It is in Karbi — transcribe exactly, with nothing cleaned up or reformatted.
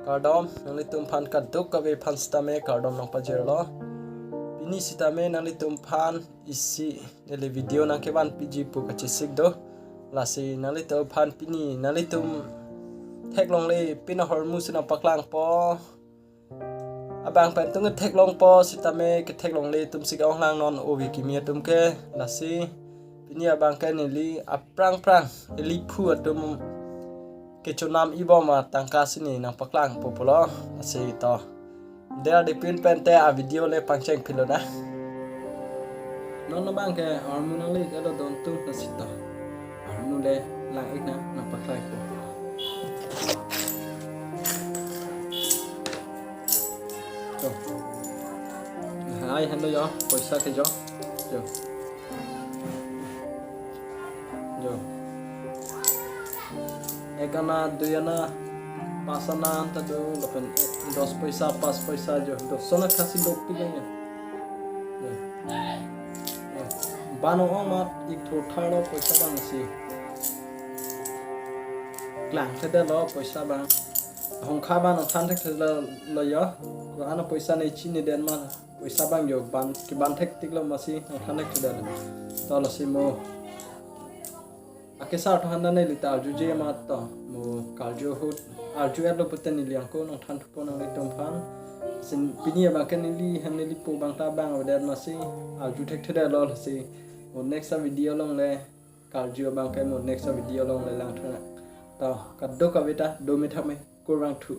Kardom, nanglitum aphan kadokave aphan sitame kardom nangpajirlo. Pini sitame nanglitum aphan isi neli video nangkevan piji pu kachesik do. Lasi nanglitum aphan pini nanglitum theklongle pin ahormu si nangpaklangpo. Abang pen tung theklongpo sitame ketheklongle atum si ke-ong lang non ove kimi atum ke. Lasi pini abang ke neli aphrang phrang ili phu atum kechonam ibom atangka si ne nangpaklangpo pulo. Lasi to. Dia di pin pen te a video le pangcheng philo na. Non abang ke ahormu nangle ke lo don tu lasi to. Ahormu le lang ik na nangpaklangpo. To. Hai hando yo, poisa ke jo. Jo. Jo. Ek ana, dui ana, pas ana anta do, lapen dos poisa, pas poisa jo. Dos ana khasi dopik lang ya. Jo. Jo. Ban ong mat ik thotha lo poisa bang si. Klangthedetlo poisa bang. Hongkha bang nangthan thekthedetlo yo. Ko-an apoisa ne chini den ma. Poisa bang jo ban keban thektiklo masi nangthan thekthedetlo. To lasi mo. Akesar tho handa neli ta arjuje mat to. Mo karju ahut arju-etlo pute neli angko nangthan thupo nanglitum aphan. Lasi pini abang ke neli hem neli po bang ta bang avedet masi arju thekthedetlo lasi. Mo next a video along le karju abang ke mo next a video along le langthu na. To kadokave ta do me thak me kurvangthu.